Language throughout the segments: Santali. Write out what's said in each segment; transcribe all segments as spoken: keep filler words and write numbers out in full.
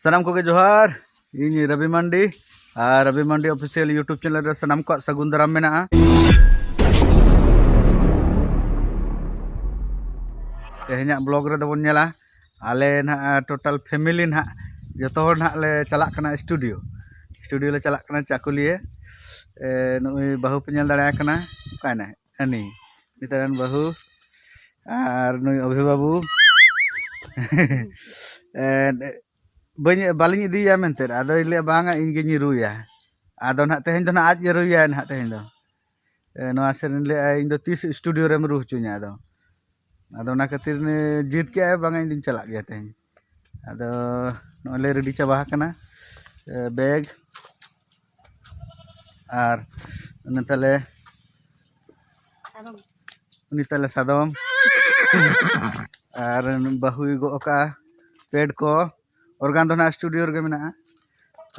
ᱥᱟᱱᱟᱢ ᱠᱚᱜᱮ ᱡᱚᱦᱟᱨ᱾ ᱤᱧ ᱨᱚᱵᱤ ᱢᱟᱱᱰᱤ, ᱟᱨ ᱨᱚᱵᱤ ᱢᱟᱱᱰᱤ ᱚᱯᱷᱤᱥᱤᱭᱟᱞ YouTube ᱪᱮᱱᱮᱞ ᱨᱮ ᱥᱟᱱᱟᱢ ᱠᱚᱣᱟᱜ ᱥᱟᱹᱜᱩᱱ ᱫᱟᱨᱟᱢ ᱢᱮᱱᱟᱜᱼᱟ᱾ ᱛᱮᱦᱮᱧᱟᱜ ᱵᱞᱚᱜ ᱨᱮᱫᱚ ᱵᱚᱱ ᱧᱮᱞᱟ, ᱟᱞᱮ ᱱᱟᱦᱟᱜ ᱴᱳᱴᱟᱞ ᱯᱷᱮᱢᱤᱞᱤ ᱱᱟᱦᱟᱜ ᱡᱚᱛᱚ ᱦᱚᱲ ᱱᱟᱦᱟᱜ ᱞᱮ ᱪᱟᱞᱟᱜ ᱠᱟᱱᱟ ᱥᱴᱩᱰᱤᱭᱳ᱾ ᱥᱴᱩᱰᱤᱭᱳ ᱞᱮ ᱪᱟᱞᱟᱜ ᱠᱟᱱᱟ ᱪᱟᱠᱩᱞᱤᱭᱟᱹ᱾ ᱮ, ᱱᱩᱜᱼᱩᱭ ᱵᱟᱹᱦᱩ ᱯᱮ ᱧᱮᱞ ᱫᱟᱲᱮᱭᱟᱭ ᱠᱟᱱᱟ, ᱚᱠᱟᱭᱱᱟᱭ? ᱦᱟᱹᱱᱤ, ᱱᱤᱛᱟᱜ ᱨᱮᱱ ᱵᱟᱹᱦᱩ᱾ ᱟᱨ ᱱᱩᱭ ᱚᱵᱷᱤ ᱵᱟᱹᱵᱩ᱾ ᱮ, ᱵᱟᱹᱧ, ᱵᱟᱹᱞᱤᱧ ᱤᱫᱤᱭᱮᱭᱟ ᱢᱮᱱᱛᱮ, ᱟᱫᱚᱭ ᱞᱟᱹᱭᱟ, "ᱵᱟᱝᱟ, ᱤᱧ ᱜᱤᱧ ᱨᱩᱭᱟ᱾" ᱟᱫᱚ ᱱᱟᱦᱟᱜ ᱛᱮᱦᱮᱧ ᱫᱚ ᱱᱟᱦᱟᱜ ᱟᱡ ᱜᱮ ᱨᱩᱭᱟᱭ ᱱᱟᱦᱟᱜ ᱛᱮᱦᱮᱧ ᱫᱚ᱾ ᱮ, ᱱᱚᱣᱟ ᱥᱮᱨᱮᱧ ᱞᱟᱹᱭᱟ, "ᱤᱧ ᱫᱚ ᱛᱤᱥ ᱥᱴᱩᱰᱤᱭᱳ ᱨᱮᱢ ᱨᱩ ᱦᱚᱪᱚᱧᱟ?" ᱟᱫᱚ, ᱟᱫᱚ ᱚᱱᱟ ᱠᱷᱟᱹᱛᱤᱨ ᱩᱱᱤ ᱡᱤᱫ ᱠᱮᱜᱼᱟᱭ, "ᱵᱟᱝᱟ, ᱤᱧ ᱫᱩᱧ ᱪᱟᱞᱟᱜ ᱜᱮᱭᱟ ᱛᱮᱦᱮᱧ᱾" ᱟᱫᱚ ᱱᱚᱜᱼᱚᱭ ᱞᱮ ᱨᱮᱰᱤ ᱪᱟᱵᱟ ᱟᱠᱟᱱᱟ, ᱮ, ᱵᱮᱜᱽ ᱟᱨ ᱚᱱᱟ ᱛᱟᱞᱮ, ᱩᱱᱤ ᱛᱟᱞᱮ ᱥᱟᱫᱚᱢ᱾ ᱟᱨ ᱵᱟᱹᱦᱩᱭ ᱜᱚᱜ ᱟᱠᱟᱫᱼᱟ ᱯᱮᱰ ᱠᱚ᱾ ᱚᱨᱜᱟᱱ ᱫᱚ ᱱᱟᱦᱟᱜ ᱥᱴᱩᱰᱤᱭᱳ ᱨᱮᱜᱮ ᱢᱮᱱᱟᱜᱼᱟ᱾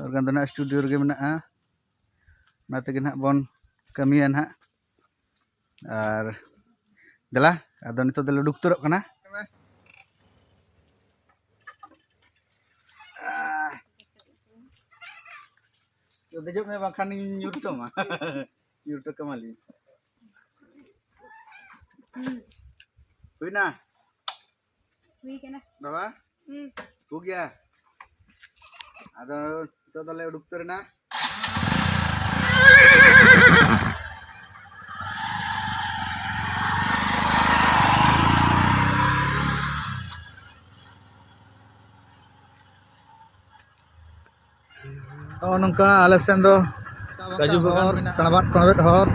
ᱚᱨᱜᱟᱱ ᱫᱚ ᱱᱟᱦᱟᱜ ᱥᱴᱩᱰᱤᱭᱳ ᱨᱮᱜᱮ ᱢᱮᱱᱟᱜᱼᱟ᱾ ᱚᱱᱟ ᱛᱮᱜᱮ ᱱᱟᱦᱟᱜ ᱵᱚᱱ ᱠᱟᱹᱢᱤᱭᱟ ᱱᱟᱦᱟᱜ᱾ ᱟᱨ ᱫᱮᱞᱟ, ᱟᱫᱚ ᱱᱤᱛᱚᱜ ᱫᱚᱞᱮ ᱩᱰᱩᱠ ᱩᱛᱟᱹᱨᱚᱜ ᱠᱟᱱᱟ᱾ ᱫᱮᱡᱚᱜ ᱢᱮ, ᱵᱟᱝᱠᱷᱟᱱ ᱤᱧ ᱧᱩᱨ ᱦᱚᱪᱚ ᱟᱢᱟ᱾ ᱧᱩᱨ ᱦᱚᱪᱚ ᱠᱟᱢᱟᱞᱤᱧ᱾ ᱦᱩᱭᱱᱟ? ᱦᱩᱭ ᱠᱟᱱᱟ᱾ ᱵᱟᱵᱟ? ᱦᱩᱸ᱾ ᱴᱷᱤᱠ ᱜᱮᱭᱟ᱾ ᱟᱫᱚ ᱱᱤᱛᱚᱜ ᱫᱚᱞᱮ ᱩᱰᱩᱠ ᱩᱛᱟᱹᱨ ᱮᱱᱟ᱾ ᱱᱚᱜᱼᱚ ᱱᱚᱝᱠᱟ ᱟᱞᱮ ᱥᱮᱱ ᱫᱚ ᱠᱟᱡᱩ ᱵᱟᱜᱟᱱ ᱢᱮᱱᱟᱜᱼᱟ᱾ ᱠᱟᱬᱵᱟᱫ ᱠᱟᱬᱵᱮᱫ ᱦᱚᱨ,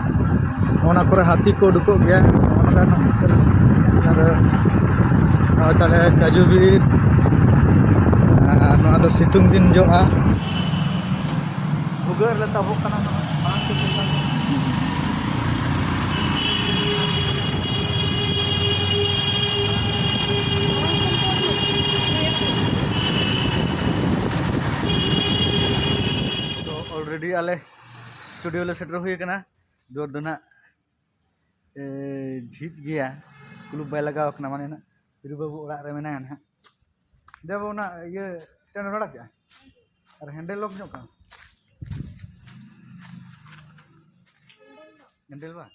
ᱚᱱᱟ ᱠᱚᱨᱮ ᱦᱟᱹᱛᱤ ᱠᱚ ᱩᱰᱩᱠᱚᱜ ᱜᱮᱭᱟ᱾ ᱱᱚᱜᱼᱚ ᱱᱚᱝᱠᱟ ᱱᱚᱜᱼᱚ ᱱᱚᱝᱠᱟ᱾ ᱟᱫᱚ ᱱᱚᱜᱼᱚᱭ ᱛᱟᱦᱞᱮ ᱠᱟᱡᱩ ᱵᱤᱨ, ᱟᱨ ᱱᱚᱣᱟ ᱫᱚ ᱥᱤᱛᱩᱝ ᱫᱤᱱ ᱡᱚᱜᱼᱟ᱾ ᱵᱷᱩᱜᱟᱹᱜ ᱨᱮᱞᱮ ᱛᱟᱵᱚᱜ ᱠᱟᱱᱟ ᱱᱚᱜᱼᱚᱭ ᱢᱟᱲᱟᱝ ᱥᱮᱫ ᱪᱮᱛᱟᱱ᱾ ᱛᱚ, already ᱟᱞᱮ ᱥᱴᱩᱰᱤᱭᱳ ᱞᱮ ᱥᱮᱴᱮᱨ ᱦᱩᱭ ᱟᱠᱟᱱᱟ᱾ ᱫᱩᱣᱟᱹᱨ ᱫᱚ ᱱᱟᱜ, ᱮ, ᱡᱷᱤᱡ ᱜᱮᱭᱟ, ᱠᱩᱞᱩᱯ ᱵᱟᱭ ᱞᱟᱜᱟᱣ ᱠᱟᱱᱟ, ᱢᱟᱱᱮ ᱱᱟᱜ ᱦᱤᱨᱩ ᱵᱟᱹᱵᱩ ᱚᱲᱟᱜ ᱨᱮ ᱢᱮᱱᱟᱭᱟ ᱱᱟᱜ᱾ ᱫᱮᱵᱚ, ᱚᱱᱟ ᱤᱭᱟᱹ ᱪᱮᱫ ᱨᱚᱲ ᱠᱮᱜᱼᱟ? ᱟᱨ ᱦᱮᱱᱰᱮᱞ ᱞᱚᱠ ᱧᱚᱜ ᱠᱟᱱᱟ᱾ ᱦᱮᱱᱰᱮᱞ ᱵᱟ?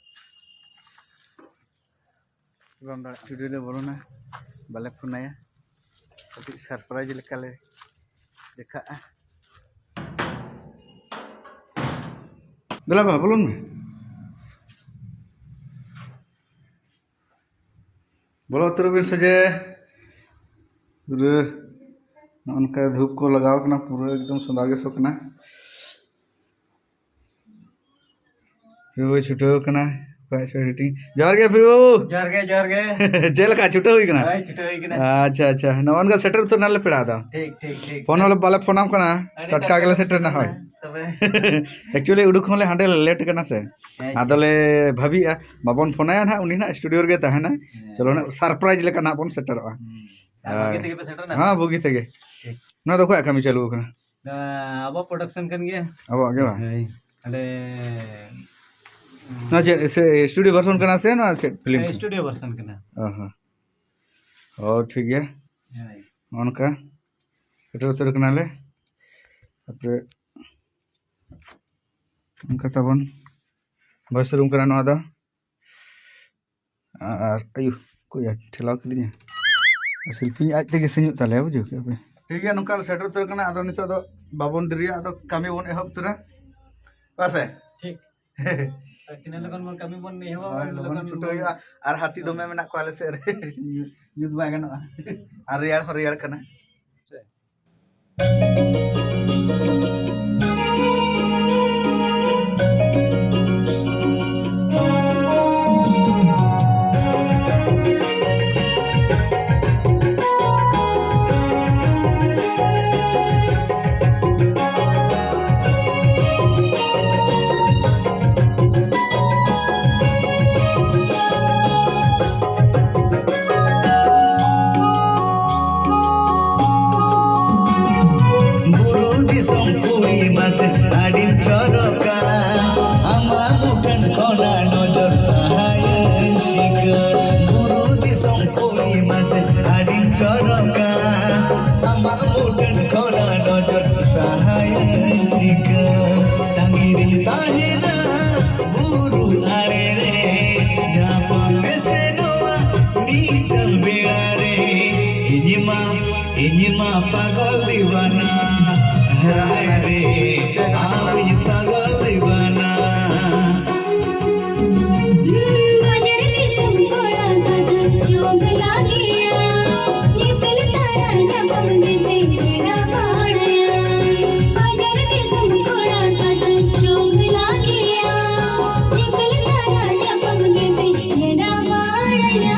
ᱵᱟᱢ ᱫᱟᱲᱮᱭᱟᱜᱼᱟ᱾ ᱥᱴᱩᱰᱤᱭᱳ ᱞᱮ ᱵᱚᱞᱚᱱᱟ, ᱵᱟᱞᱮ ᱯᱷᱳᱱᱟᱭᱟ, ᱠᱟᱹᱴᱤᱡ ᱥᱟᱨᱯᱨᱟᱭᱤᱡᱽ ᱞᱮᱠᱟᱞᱮ ᱫᱮᱠᱷᱟᱜᱼᱟ᱾ ᱫᱮᱞᱟ ᱵᱟ, ᱵᱚᱞᱚᱱ ᱢᱮ᱾ ᱵᱚᱞᱚ ᱩᱛᱟᱹᱨᱚᱜ ᱵᱤᱱ ᱥᱚᱡᱷᱮ᱾ ᱯᱩᱨᱟᱹ ᱱᱚᱜᱼᱚ ᱱᱚᱝᱠᱟ ᱫᱷᱩᱯ ᱠᱚ ᱞᱟᱜᱟᱣ ᱠᱟᱱᱟ, ᱯᱩᱨᱟᱹ ᱮᱠᱫᱚᱢ ᱥᱚᱸᱫᱷᱟᱲ ᱜᱮ ᱥᱚ ᱠᱟᱱᱟ᱾ ᱯᱷᱤᱨ ᱵᱟᱹᱵᱩᱭ ᱪᱷᱩᱴᱟᱹᱣ ᱠᱟᱱᱟ᱾ ᱚᱠᱚᱭᱟᱜ ᱪᱚ editing? ᱡᱚᱦᱟᱨ ᱜᱮ ᱯᱷᱤᱨ ᱵᱟᱹᱵᱩ᱾ ᱡᱚᱦᱟᱨ ᱜᱮ, ᱡᱚᱦᱟᱨ ᱜᱮ᱾ ᱪᱮᱫ ᱞᱮᱠᱟ, ᱪᱷᱩᱴᱟᱹᱣ ᱦᱩᱭ ᱠᱟᱱᱟ? ᱦᱳᱭ, ᱪᱷᱩᱴᱟᱹᱣ ᱦᱩᱭ ᱠᱟᱱᱟ᱾ ᱟᱪᱪᱷᱟ, ᱟᱪᱪᱷᱟ, ᱱᱚᱜᱼᱚ ᱱᱚᱝᱠᱟ ᱥᱮᱴᱮᱨ ᱩᱛᱟᱹᱨ ᱱᱟᱞᱮ ᱯᱮᱲᱟ ᱫᱚ᱾ ᱴᱷᱤᱠ, ᱴᱷᱤᱠ, ᱴᱷᱤᱠ᱾ ᱯᱷᱳᱱ ᱦᱚᱸᱞᱮ ᱵᱟᱞᱮ ᱯᱷᱳᱱᱟᱢ ᱠᱟᱱᱟ, ᱟᱹᱰᱤ ᱴᱟᱴᱠᱟ ᱜᱮᱞᱮ ᱴᱟᱴᱠᱟ ᱥᱮᱴᱮᱨ ᱮᱱᱟ, ᱦᱳᱭ᱾ ᱥᱮᱴᱮᱨ ᱮᱱᱟ᱾ ᱛᱚᱵᱮ actually ᱩᱰᱩᱠ ᱦᱚᱸᱞᱮ ᱦᱟᱸᱰᱮ ᱞᱮᱴ ᱠᱟᱱᱟ ᱥᱮ᱾ ᱦᱮᱸ, ᱟᱫᱚᱞᱮ ᱵᱷᱟᱵᱤᱭᱮᱜᱼᱟ, ᱵᱟᱵᱚᱱ ᱯᱷᱳᱱᱟᱭᱟ ᱱᱟᱦᱟᱜ, ᱩᱱᱤ ᱱᱟᱦᱟᱜ ᱥᱴᱩᱰᱤᱭᱳ ᱨᱮᱜᱮ ᱛᱟᱦᱮᱱᱟᱭ᱾ ᱦᱮᱸ᱾ ᱪᱚᱞᱚ ᱱᱟᱦᱟᱜ ᱥᱟᱨᱯᱨᱟᱭᱤᱡᱽ ᱞᱮᱠᱟ ᱱᱟᱦᱟᱜ ᱵᱚᱱ ᱥᱮᱴᱮᱨᱚᱜᱼᱟ᱾ ᱦᱩᱸ᱾ ᱟᱨ ᱵᱩᱜᱤ ᱛᱮᱜᱮ ᱯᱮ ᱥᱮᱴᱮᱨ ᱮᱱᱟ? ᱦᱮᱸ, ᱵᱩᱜᱤ ᱛᱮᱜᱮ᱾ ᱴᱷᱤᱠ᱾ ᱱᱚᱣᱟ ᱫᱚ ᱚᱠᱚᱭᱟᱜ ᱠᱟᱹᱢᱤ ᱪᱟᱹᱞᱩ ᱟᱠᱟᱱᱟ? ᱟᱵᱚᱣᱟᱜ ᱯᱨᱚᱰᱟᱠᱥᱚᱱ ᱠᱟᱱ ᱜᱮᱭᱟ᱾ ᱟᱵᱚᱣᱟᱜ ᱜᱮ ᱵᱟᱝ? ᱦᱳᱭ᱾ ᱦᱟᱸᱰᱮ ᱱᱚᱣᱟ ᱪᱮᱫ ᱥᱮ ᱥᱴᱩᱰᱤᱭᱳ ᱵᱷᱟᱨᱥᱚᱱ ᱠᱟᱱᱟ ᱥᱮ ᱱᱚᱣᱟ ᱪᱮᱫ ᱯᱷᱤᱞᱢ ᱦᱮᱸ, ᱠᱟᱱᱟ? ᱥᱴᱩᱰᱤᱭᱳ ᱵᱷᱟᱨᱥᱚᱱ ᱠᱟᱱᱟ᱾ ᱚ ᱦᱚᱸ᱾ ᱚ, ᱴᱷᱤᱠ ᱜᱮᱭᱟ᱾ ᱦᱳᱭ᱾ ᱱᱚᱜᱼᱚ ᱱᱚᱝᱠᱟ ᱥᱮᱴᱮᱨ ᱩᱛᱟᱹᱨ ᱠᱟᱱᱟᱞᱮ᱾ ᱛᱟᱯᱚᱨᱮ ᱚᱱᱠᱟ ᱛᱟᱵᱚᱱ ᱵᱷᱚᱭᱮᱥ ᱨᱩᱢ ᱠᱟᱱᱟ ᱱᱚᱣᱟ ᱫᱚ᱾ ᱟᱨ ᱟᱭᱩ, ᱚᱠᱚᱭᱟ ᱴᱷᱮᱞᱟᱣ ᱠᱤᱫᱤᱧᱟ? ᱥᱤᱞᱯᱤᱧ ᱟᱡ ᱛᱮᱜᱮ ᱥᱤᱧᱚᱜ ᱛᱟᱞᱮᱭᱟ, ᱵᱩᱡᱷᱟᱹᱣ ᱠᱮᱜᱼᱟ ᱯᱮ? ᱴᱷᱤᱠ ᱜᱮᱭᱟ, ᱱᱚᱝᱠᱟ ᱞᱮ ᱥᱮᱴᱮᱨ ᱩᱛᱟᱹᱨ ᱠᱟᱱᱟ᱾ ᱟᱫᱚ ᱱᱤᱛᱚᱜ ᱫᱚ ᱵᱟᱵᱚᱱ ᱰᱮᱨᱤᱭᱟ, ᱟᱫᱚ ᱠᱟᱹᱢᱤ ᱵᱚᱱ ᱮᱦᱚᱵ ᱩᱛᱟᱹᱨᱟ᱾ ᱵᱟᱥᱮ? ᱴᱷᱤᱠ᱾ ᱟᱨ ᱛᱤᱱᱟᱹᱜ ᱞᱚᱜᱚᱱ ᱵᱚᱱ ᱠᱟᱹᱢᱤ ᱵᱚᱱ ᱮᱦᱚᱵᱟ, ᱦᱳᱭ, ᱩᱱ ᱞᱚᱜᱚᱱ ᱞᱚᱜᱚᱱ ᱪᱷᱩᱴᱟᱹᱣ ᱵᱚᱱ ᱦᱩᱭᱩᱜᱼᱟ᱾ ᱟᱨ ᱦᱟᱹᱛᱤ ᱫᱚᱢᱮ ᱢᱮᱱᱟᱜ ᱠᱚᱣᱟ ᱟᱞᱮ ᱥᱮᱫ ᱨᱮ᱾ ᱧᱩᱛ ᱵᱟᱭ ᱜᱟᱱᱚᱜᱼᱟ᱾ ᱟᱨ ᱨᱮᱭᱟᱲ ᱦᱚᱸ ᱨᱮᱭᱟᱲ ᱠᱟᱱᱟ᱾ ᱯᱟᱜᱚᱞ ᱫᱤᱣᱟᱱᱟ, ᱦᱟᱭ ᱨᱮ, ᱟᱢᱤᱧ ᱯᱟᱜᱚᱞ ᱫᱤᱣᱟᱱᱟ᱾ ᱵᱟᱡᱟᱨ ᱫᱤᱥᱚᱢ ᱠᱚᱲᱟ ᱠᱟᱛᱷᱟ ᱪᱚᱝ ᱞᱟᱜᱮᱭᱟ, ᱧᱮᱯᱮᱞ ᱛᱟᱨᱟ ᱧᱟᱯᱟᱢ ᱜᱮᱛᱮ ᱯᱮᱲᱟ ᱵᱟᱲᱟᱭᱟ᱾ ᱵᱟᱡᱟᱨ ᱫᱤᱥᱚᱢ ᱠᱚᱲᱟ ᱠᱟᱛᱷᱟ ᱪᱚᱝ ᱞᱟᱜᱮᱭᱟ, ᱧᱮᱯᱮᱞ ᱛᱟᱨᱟ ᱧᱟᱯᱟᱢ ᱜᱮᱛᱮ ᱯᱮᱲᱟ ᱵᱟᱲᱟᱭᱟ᱾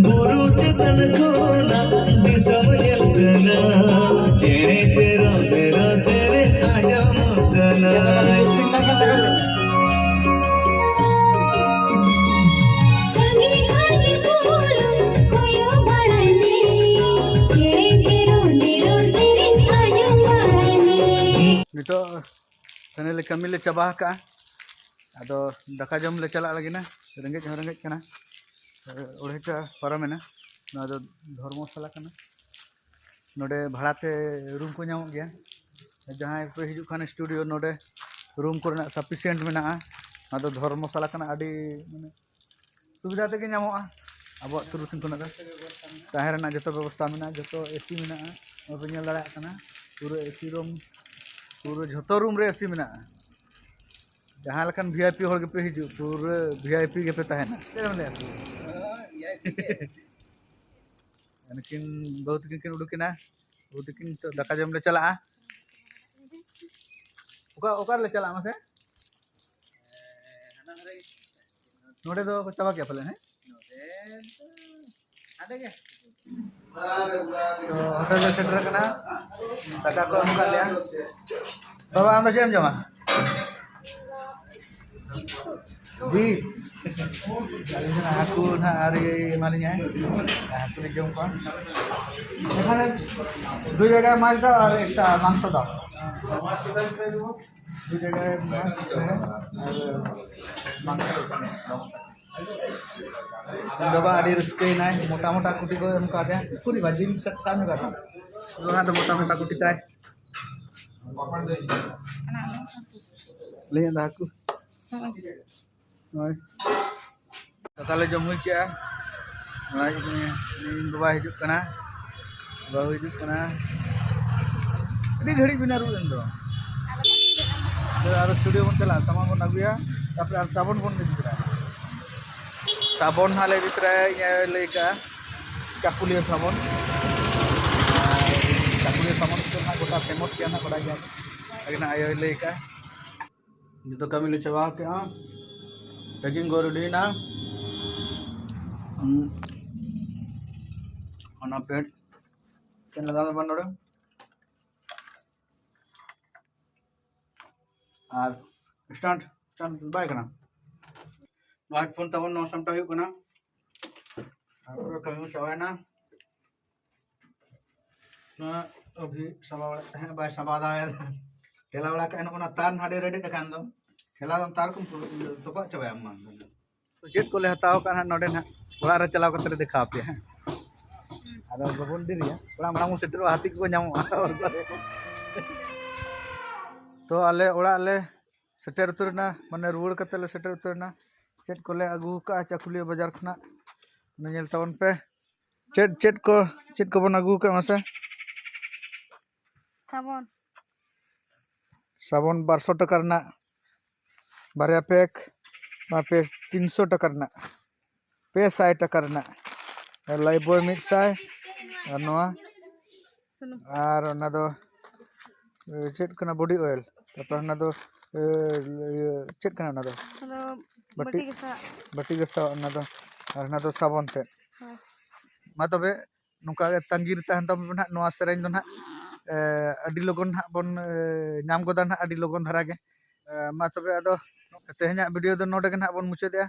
ᱵᱩᱨᱩ ᱪᱮᱛᱟᱱ ᱠᱷᱚᱱᱟᱜ ᱫᱤᱥᱚᱢ ᱧᱮᱞ ᱥᱟᱱᱟ, ᱪᱮᱬᱮ ᱪᱮᱨᱚ ᱵᱮᱨᱚ ᱥᱮᱨᱮᱧ ᱟᱸᱡᱚᱢ ᱥᱟᱱᱟ᱾ ᱥᱟᱺᱜᱤᱧ ᱠᱷᱚᱱ ᱜᱮ ᱵᱩᱨᱩ ᱠᱚᱭᱚᱜ ᱵᱟᱲᱟᱭ ᱢᱮ, ᱪᱮᱬᱮ ᱪᱮᱨᱚ ᱵᱮᱨᱚ ᱥᱮᱨᱮᱧ ᱟᱸᱡᱚᱢ ᱵᱟᱲᱟᱭ ᱢᱮ᱾ ᱱᱤᱛᱚᱜ ᱯᱷᱟᱭᱱᱟᱞᱤ ᱠᱟᱹᱢᱤ ᱞᱮ ᱪᱟᱵᱟ ᱟᱠᱟᱜᱼᱟ᱾ ᱟᱫᱚ ᱫᱟᱠᱟ ᱡᱚᱢ ᱞᱮ ᱪᱟᱞᱟᱜ ᱞᱟᱹᱜᱤᱫ ᱱᱟ᱾ ᱨᱮᱸᱜᱮᱡ ᱦᱚᱸ ᱨᱮᱸᱜᱮᱡ ᱠᱟᱱᱟ᱾ ᱟᱹᱲᱟᱹᱭᱴᱟ ᱯᱟᱨᱚᱢᱮᱱᱟ᱾ ᱱᱚᱣᱟ ᱫᱚ ᱫᱷᱚᱨᱢᱚᱥᱟᱞᱟ ᱠᱟᱱᱟ᱾ ᱱᱚᱰᱮ ᱵᱷᱟᱲᱟᱛᱮ ᱨᱩᱢ ᱠᱚ ᱧᱟᱢᱚᱜ ᱜᱮᱭᱟ᱾ ᱡᱟᱦᱟᱸᱭ ᱯᱮ ᱦᱤᱡᱩᱜ ᱠᱷᱟᱱ ᱥᱴᱩᱰᱤᱭᱳ, ᱱᱚᱰᱮ ᱨᱩᱢ ᱠᱚᱨᱮᱱᱟᱜ ᱥᱟᱯᱷᱤᱥᱤᱭᱮᱱᱴ ᱢᱮᱱᱟᱜᱼᱟ᱾ ᱱᱚᱣᱟ ᱫᱚ ᱫᱷᱚᱨᱢᱚᱥᱟᱞᱟ ᱠᱟᱱᱟ, ᱟᱹᱰᱤ ᱢᱟᱱᱮ ᱥᱩᱵᱤᱫᱷᱟ ᱛᱮᱜᱮ ᱧᱟᱢᱚᱜᱼᱟ᱾ ᱟᱵᱚᱣᱟᱜ ᱛᱩᱨᱩ ᱥᱤᱧ ᱠᱷᱚᱱᱟᱜ ᱫᱚ ᱛᱟᱦᱮᱸ ᱨᱮᱱᱟᱜ ᱡᱚᱛᱚ ᱵᱮᱵᱚᱥᱛᱷᱟ ᱢᱮᱱᱟᱜᱼᱟ, ᱡᱚᱛᱚ ᱮᱥᱤ ᱢᱮᱱᱟᱜᱼᱟ᱾ ᱱᱚᱣᱟ ᱯᱮ ᱧᱮᱞ ᱫᱟᱲᱮᱭᱟᱜ ᱠᱟᱱᱟ, ᱯᱩᱨᱟᱹ ᱮᱥᱤ ᱨᱩᱢ, ᱯᱩᱨᱟᱹ ᱡᱷᱚᱛᱚ ᱨᱩᱢ ᱨᱮ ᱮᱥᱤ ᱢᱮᱱᱟᱜᱼᱟ᱾ ᱡᱟᱦᱟᱸ ᱞᱮᱠᱟᱱ ᱵᱷᱤ ᱟᱭ ᱯᱤ ᱦᱚᱲ ᱜᱮᱯᱮ ᱦᱤᱡᱩᱜ, ᱯᱩᱨᱟᱹ ᱵᱷᱤ ᱟᱭ ᱯᱤ ᱜᱮᱯᱮ ᱛᱟᱦᱮᱱᱟ᱾ ᱪᱮᱫ ᱮᱢ ᱞᱟᱹᱭᱟ? ᱩᱱᱠᱤᱱ ᱵᱟᱹᱦᱩ ᱛᱟᱹᱠᱤᱱ ᱠᱤᱱ ᱩᱰᱩᱠᱮᱱᱟ, ᱵᱟᱹᱦᱩ ᱛᱟᱹᱠᱤᱱ ᱱᱤᱛᱚᱜ ᱫᱟᱠᱟ ᱡᱚᱢ ᱞᱮ ᱪᱟᱞᱟᱜᱼᱟ᱾ ᱚᱠᱟ, ᱚᱠᱟ ᱨᱮᱞᱮ ᱪᱟᱞᱟᱜᱼᱟ ᱢᱟᱥᱮ? ᱱᱚᱰᱮ ᱫᱚ ᱠᱚ ᱪᱟᱵᱟ ᱠᱮᱜᱼᱟ ᱯᱟᱞᱮ, ᱦᱮᱸ? ᱛᱚ, ᱦᱳᱴᱮᱞ ᱞᱮ ᱥᱮᱴᱮᱨ ᱟᱠᱟᱱᱟ, ᱫᱟᱠᱟ ᱠᱚ ᱮᱢ ᱟᱠᱟᱫ ᱞᱮᱭᱟ᱾ ᱵᱟᱵᱟ, ᱟᱢ ᱫᱚ ᱪᱮᱫ ᱮᱢ ᱡᱚᱢᱟ? ᱡᱤᱞ᱾ ᱟᱹᱞᱤᱧ ᱫᱚ ᱦᱟᱹᱠᱩ ᱱᱟᱦᱟᱜ ᱟᱹᱣᱨᱤ ᱮᱢᱟᱞᱤᱧᱟᱭ᱾ ᱦᱟᱹᱠᱩ ᱞᱤᱧ ᱡᱚᱢ ᱠᱚᱣᱟ᱾ ᱮᱠᱷᱟᱱ ᱫᱩ ᱡᱟᱭᱜᱟ ᱢᱟᱪ ᱫᱚ ᱟᱨ ᱮᱠᱴᱟ ᱢᱟᱝᱥᱚ ᱫᱚ᱾ ᱫᱩ ᱡᱟᱭᱜᱟ ᱢᱟᱪ ᱟᱨ ᱢᱟᱝᱥᱚ᱾ ᱤᱧ ᱵᱟᱵᱟ ᱟᱹᱰᱤ ᱨᱟᱹᱥᱠᱟᱹᱭᱮᱱᱟᱭ, ᱢᱚᱴᱟ ᱢᱚᱴᱟ ᱠᱩᱴᱤ ᱠᱚ ᱮᱢ ᱠᱟᱫᱮᱭᱟ᱾ ᱩᱠᱩᱨᱤ ᱵᱟ, ᱡᱤᱞ ᱥᱮᱫ ᱥᱟᱵ ᱧᱚᱜ ᱠᱟᱜ ᱢᱮ᱾ ᱱᱚᱣᱟ ᱫᱚ ᱢᱚᱴᱟ ᱢᱚᱴᱟ ᱠᱩᱴᱤ ᱛᱟᱭ᱾ ᱞᱟᱹᱭ ᱫᱟ ᱦᱟᱹᱠᱩ᱾ ᱦᱚᱸᱜᱼᱚᱭ᱾ ᱦᱳᱭ᱾ ᱫᱟᱠᱟ ᱞᱮ ᱡᱚᱢ ᱦᱩᱭ ᱠᱮᱜᱼᱟ᱾ ᱱᱚᱜᱼᱚᱭ ᱤᱧ ᱵᱟᱵᱟ ᱦᱤᱡᱩᱜ ᱠᱟᱱᱟ, ᱵᱟᱹᱦᱩ ᱦᱤᱡᱩᱜ ᱠᱟᱱᱟ᱾ ᱟᱹᱰᱤ ᱜᱷᱟᱹᱲᱤᱡ ᱵᱤᱱ ᱟᱹᱨᱩᱵ ᱮᱱ ᱫᱚ᱾ ᱟᱫᱚ ᱟᱨᱚ studio ᱵᱚᱱ ᱪᱟᱞᱟᱜᱼᱟ, ᱥᱟᱢᱟᱱ ᱵᱚᱱ ᱟᱹᱜᱩᱭᱟ, ᱛᱟᱯᱚᱨᱮ ᱟᱨ ᱥᱟᱵᱚᱱ ᱵᱚᱱ ᱤᱫᱤ ᱛᱚᱨᱟᱭᱟ᱾ ᱥᱟᱵᱚᱱ ᱦᱟᱸᱜ ᱞᱮ ᱤᱫᱤ ᱛᱚᱨᱟᱭᱟ, ᱤᱧ ᱟᱭᱳᱭ ᱞᱟᱹᱭ ᱠᱟᱜᱼᱟ, ᱪᱟᱠᱩᱞᱤᱭᱟᱹ ᱥᱟᱵᱚᱱ᱾ ᱟᱨ ᱪᱟᱠᱩᱞᱤᱭᱟᱹ ᱥᱟᱵᱚᱱ ᱫᱚ ᱦᱟᱸᱜ ᱜᱚᱴᱟ ᱯᱮᱢᱮᱱᱴ ᱜᱮᱭᱟ ᱦᱟᱸᱜ, ᱵᱟᱰᱟᱭ ᱜᱮᱭᱟ᱾ ᱟᱹᱞᱤᱧ ᱟᱭᱳᱭ ᱞᱟᱹᱭ ᱠᱟᱜᱼᱟ᱾ ᱡᱚᱛᱚ ᱠᱟᱹᱢᱤ ᱞᱮ ᱪᱟᱵᱟ ᱠᱮᱜᱼᱟ, packing ᱠᱚ ready ᱮᱱᱟ᱾ ᱦᱩᱸ᱾ ᱚᱱᱟ ᱯᱮᱱᱴ ᱪᱮᱫ ᱞᱟᱜᱟᱣ ᱢᱮ ᱵᱟᱝ ᱱᱚᱰᱮ? ᱟᱨ stand, stand ᱵᱟᱭ ᱠᱟᱱᱟ᱾ ᱱᱚᱣᱟ headphone ᱛᱟᱵᱚᱱ ᱱᱚᱣᱟ ᱥᱟᱢᱴᱟᱣ ᱦᱩᱭᱩᱜ ᱠᱟᱱᱟ᱾ ᱛᱟᱨᱯᱚᱨᱮ ᱠᱟᱹᱢᱤ ᱠᱚ ᱪᱟᱵᱟᱭᱮᱱᱟ᱾ ᱱᱚᱣᱟ ᱚᱵᱷᱤ ᱥᱟᱵᱟ ᱵᱟᱲᱟᱭᱮᱫ ᱛᱟᱦᱮᱸᱫ, ᱵᱟᱭ ᱥᱟᱵᱟ ᱫᱟᱲᱮᱭᱟᱫᱟ᱾ ᱴᱷᱮᱞᱟ ᱵᱟᱲᱟ ᱠᱟᱜᱼᱟ, ᱱᱚᱜᱼᱚ ᱱᱟ ᱛᱟᱨ ᱱᱟᱰᱮ ᱨᱮᱰᱮᱫ ᱟᱠᱟᱱ ᱫᱚ᱾ ᱴᱷᱮᱞᱟ ᱫᱚ ᱛᱟᱨ ᱠᱚᱢ ᱛᱚᱯᱟᱜ ᱪᱟᱵᱟᱭᱟ ᱟᱢ ᱢᱟ᱾ ᱪᱮᱫ ᱠᱚᱞᱮ ᱦᱟᱛᱟᱣ ᱠᱟᱜᱼᱟ ᱱᱟᱦᱟᱜ ᱱᱚᱰᱮ ᱱᱟᱦᱟᱜ ᱚᱲᱟᱜ ᱨᱮ ᱪᱟᱞᱟᱣ ᱠᱟᱛᱮ ᱞᱮ ᱫᱮᱠᱷᱟᱣ ᱟᱯᱮᱭᱟ, ᱦᱮᱸ᱾ ᱟᱫᱚ ᱵᱟᱵᱚᱱ ᱰᱮᱨᱤᱭᱟ, ᱚᱲᱟᱜ ᱢᱟᱲᱟᱝ ᱵᱚᱱ ᱥᱮᱴᱮᱨᱚᱜᱼᱟ, ᱦᱟᱹᱛᱤ ᱠᱚᱠᱚ ᱧᱟᱢᱚᱜᱼᱟ᱾ ᱛᱚ ᱟᱞᱮ ᱚᱲᱟᱜ ᱞᱮ ᱥᱮᱴᱮᱨ ᱩᱛᱟᱹᱨ ᱮᱱᱟ, ᱢᱟᱱᱮ ᱨᱩᱣᱟᱹᱲ ᱠᱟᱛᱮ ᱞᱮ ᱥᱮᱴᱮᱨ ᱩᱛᱟᱹᱨ ᱮᱱᱟ᱾ ᱪᱮᱫ ᱠᱚᱞᱮ ᱟᱹᱜᱩ ᱠᱟᱜᱼᱟ ᱪᱟᱠᱩᱞᱤᱭᱟᱹ ᱵᱟᱡᱟᱨ ᱠᱷᱚᱱᱟᱜ, ᱚᱱᱟ ᱧᱮᱞ ᱛᱟᱵᱚᱱ ᱯᱮ᱾ ᱪᱮᱫ, ᱪᱮᱫ ᱠᱚ, ᱪᱮᱫ ᱠᱚᱵᱚᱱ ᱟᱹᱜᱩ ᱠᱟᱜᱼᱟ ᱢᱟᱥᱮ? ᱥᱟᱵᱚᱱ᱾ ᱥᱟᱵᱚᱱ ᱵᱟᱨᱥᱚ ᱴᱟᱠᱟ ᱨᱮᱱᱟᱜ ᱵᱟᱨᱭᱟ pack, ᱱᱚᱣᱟ ᱯᱮ ᱛᱤᱱᱥᱚ ᱴᱟᱠᱟ ᱨᱮᱱᱟᱜ, ᱯᱮ ᱥᱟᱭ ᱴᱟᱠᱟ ᱨᱮᱱᱟᱜ, ᱟᱨ Lifebuoy ᱢᱤᱫ ᱥᱟᱭ, ᱟᱨ ᱱᱚᱣᱟ, ᱥᱩᱱᱩᱢ᱾ ᱟᱨ ᱚᱱᱟ ᱫᱚ, ᱮ, ᱪᱮᱫ ᱠᱟᱱᱟ? Body oil᱾ ᱛᱟᱨᱯᱚᱨ ᱚᱱᱟ ᱫᱚ, ᱮ, ᱤᱭᱟᱹ, ᱪᱮᱫ ᱠᱟᱱᱟ ᱚᱱᱟ ᱫᱚ? ᱚᱱᱟ ᱫᱚ ᱵᱟᱹᱴᱤ, ᱵᱟᱹᱴᱤ ᱜᱟᱥᱟᱣ᱾ ᱵᱟᱹᱴᱤ ᱜᱟᱥᱟᱣ, ᱚᱱᱟ ᱫᱚ, ᱟᱨ ᱚᱱᱟ ᱫᱚ ᱥᱟᱵᱚᱱ ᱛᱮᱫ᱾ ᱦᱳᱭ᱾ ᱢᱟ ᱛᱚᱵᱮ, ᱱᱚᱝᱠᱟ ᱜᱮ ᱛᱟᱺᱜᱤ ᱨᱮ ᱛᱟᱦᱮᱱ ᱛᱟᱵᱚᱱ ᱯᱮ ᱱᱟᱦᱟᱜ᱾ ᱱᱚᱣᱟ ᱥᱮᱨᱮᱧ ᱫᱚ ᱱᱟᱦᱟᱜ, ᱮ, ᱟᱹᱰᱤ ᱞᱚᱜᱚᱱ ᱱᱟᱦᱟᱜ ᱵᱚᱱ, ᱮ, ᱧᱟᱢ ᱜᱚᱫᱟ ᱱᱟᱦᱟᱜ, ᱟᱹᱰᱤ ᱞᱚᱜᱚᱱ ᱫᱷᱟᱨᱟ ᱜᱮ᱾ ᱮ, ᱢᱟ ᱛᱚᱵᱮ, ᱟᱫᱚ ᱛᱮᱦᱮᱧᱟᱜ video ᱫᱚ ᱱᱚᱰᱮ ᱜᱮ ᱱᱟᱦᱟᱜ ᱵᱚᱱ ᱢᱩᱪᱟᱹᱫᱮᱜᱼᱟ᱾